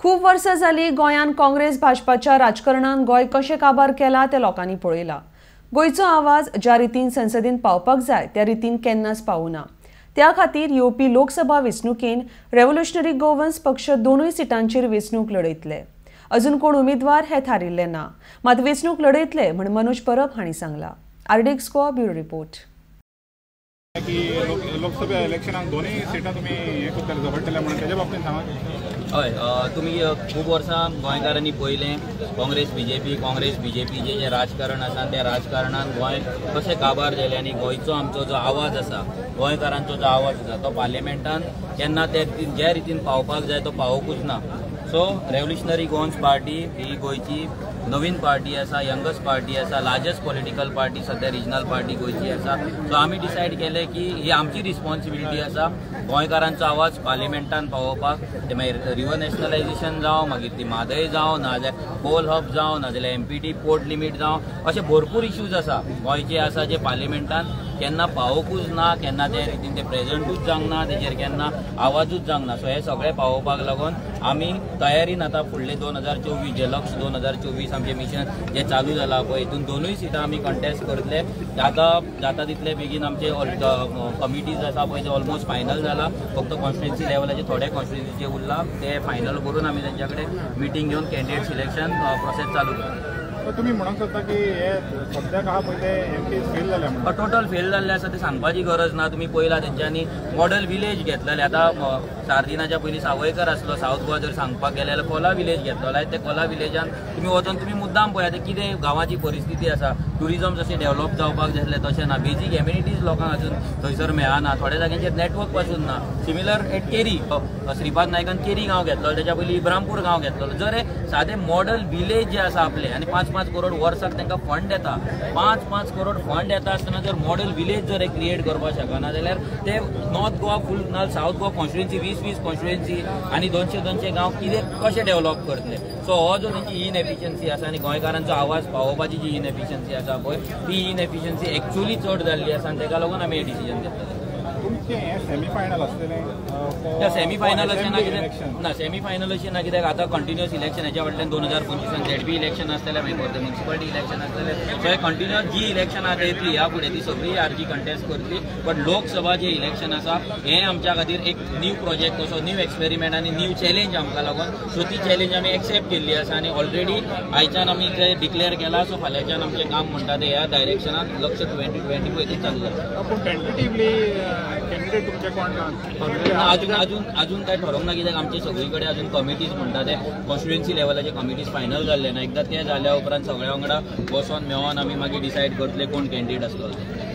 खूब वर्सां जाली गोंयांत काँग्रेस भाजपाच्या राजकारणान गोंय कशें काबार केला तें लोकांनी पळयलां. गोंयचो आवाज ज्या रितीन संसदेन पावपाक जाय त्या रितीन केन्नाच पावना. त्या खातीर येवपी लोकसभा वेंचणुकेन रेव्होल्युशनरी गोवन्स पक्ष दोनूय सिटांचेर वेंचणूक लढयतले. अजून कोण उमेदवार हे थारिल्ले ना, मात वेंचणूक लढयतले म्हण मनोज परब हांणी सांगला. RDX Goa bureau report. की लोकसभा इलेक्शनाक दोनूय सिटां तुमी हें करतले, झगडटले म्हणून तेज्या बाबतींत सांगा. हय, तुमी खूब वर्सां गोंयकारांनी पळयलें काँग्रेस बीजेपी काँग्रेस बीजेपीचें जें राजकारण आसा त्या राजकारणान गोंय कशें काबार जालें आनी गोंयचो आमचो जो आवाज आसा, गोंयकारांचो जो आवाज आसा तो पार्लिमेंटान केन्ना ते ज्या रितीन पावपाक जाय तो पावोकूच ना. सो रेव्होल्युशनरी गोवन्स पार्टी ही गोंयची नवीन पार्टी आसा, यंगस्ट पार्टी आसा, लार्जस्ट पॉलिटिकल पार्टी सध्या रिजनल पार्टी गोंयची आसा. सो आमी डिसायड केलें की ही आमची रिस्पॉन्सिबिलिटी आसा गोंयकारांचो आवाज पार्लिमेंटान पावोवपाक. ते मागीर रिवर नॅशनलायझेशन जावं, मागीर ती म्हादय जावं, नाजाल्यार कोल हब जावं, नाजाल्यार एमपीटी पोर्ट लिमीट जावं, अशे भरपूर इश्यूज आसा गोंयचे आसा जे पार्लिमेंटान केन्ना पावोकूच ना, केन्ना ते रितीन ते प्रेझेंटूच जावंक ना, तेजेर केन्ना आवाजूच जावंक ना. सो हे सगळे पावोवपाक लागून आमी तयारीन आतां फुडले 2024 जे लक्ष 2024 आमचें मिशन जें चालू जालां पळय हितून दोनूय सिटां आमी कंटेस्ट करतले. आतां जाता तितले बेगीन आमचे कमिटीज आसा पळय ते ऑलमोस्ट फायनल जाला, फक्त कॉन्स्टिट्युएन्सी लेवलाचे थोडे कॉन्स्टिट्युएन्सीचे उरला ते फायनल करून आमी तेंच्या कडेन मिटींग घेवन कॅन्डिडेट सिलेक्शन प्रोसेस चालू करतले. तुमी म्हणूंक सोदता की हे सद्याक आहा पळय ते एमपीज फेल जाले म्हणून? टोटल फेल जाल्ले आसा ते सांगपाची गरज ना. तुमी पळयला तेंच्यांनी मॉडल विलेज घेतलेले. आतां सार्दिनाच्या पयलीं सावयकर आसलो, सावथ गोवा जर सांगपाक गेले जाल्यार कोला विलेज घेतलेलो. आनी ते कोला विलेजान तुमी वचोन तुमी मुद्दाम पळयात कितें गांवाची परिस्थिती आसा. ट्युरिजम जशें डेव्हलप जावपाक जाय आसलें तशें ना, बेजीक एम्युनिटीज लोकांक अजून थंयसर मेळना, थोड्या जाग्यांचेर नेटवर्क पासून ना. सिमिलर एट केरी, श्रीपाद नायकान केरी गांव घेतलो, तेच्या पयलीं इब्रामपूर गांव घेतलेलो. जर हे सादे मॉडल विलेज जे आसा आपले आनी 5-5 करोड वर्साक तांकां फंड येता, 5-5 करोड फंड येता आसतना जर मॉडल विलेज जर क्रिएट करपाक शकना जाल्यार ते नॉर्थ गोवा फूल ना सावथ गोवा कॉन्स्टिट्युएन्सी 20-20 कॉन्स्टिट्युएन्सी आनी 200-200 गांव कितें कशें डेव्हलप करतले. सो हो जो तेंची इनएफिशियन्सी आसा आनी गोंयकारांचो आवाज पावोवपाची जी इनएफिशियन्सी आसा पळय ती इनएफिशियन्सी एक्चुअली चड जाल्ली आसा आनी तेका लागून आमी हें डिसिजन घेतलें. तुमचें हें सेमीफायनल आसतलें? सेमीफायनल अशें ना कित्याक ना, सेमीफायनल अशें ना कित्याक आतां कंटिन्युअस इलेक्शन हेच्या फाटल्यान 2025 झेडपी इलेक्शन आसतलें, मागीर परतें म्युनिसिपालिटी इलेक्शन आसतलें. सो हें कंटिन्युअस जी इलेक्शन आतां येतली ह्या फुडें ती सगळी आरजी कंटेस्ट करतली. बट लोकसभा जें इलेक्शन आसा हें आमच्या खातीर एक न्यू प्रोजेक्ट कसो, न्यू एक्सपेरिमेंट आनी न्यू चॅलेंज आमकां लागून. सो ती चॅलेंज आमी एक्सेप्ट केल्ली आसा आनी ऑलरेडी आयच्यान आमी जें डिक्लेअर केलां सो फाल्यांच्यान आमचें काम म्हणटा तें ह्या डायरेक्शनान लक्ष 2024 हितून चालू जाता. पूण टेंटेटिवली कॅन्डिडेट तुमचे कोण ना? अजून अजून अजून काय ठरोवंक ना कित्याक आमचे सगळी कडेन अजून कमिटीज म्हणटा ते कॉन्स्टिट्युएन्सी लेवलाचे कमिटीज फायनल जाल्ले ना. एकदां ते जाल्या उपरांत सगळ्या वांगडा बसोन मेळोन आमी मागीर डिसायड करतले कोण कॅन्डिडेट आसतलो.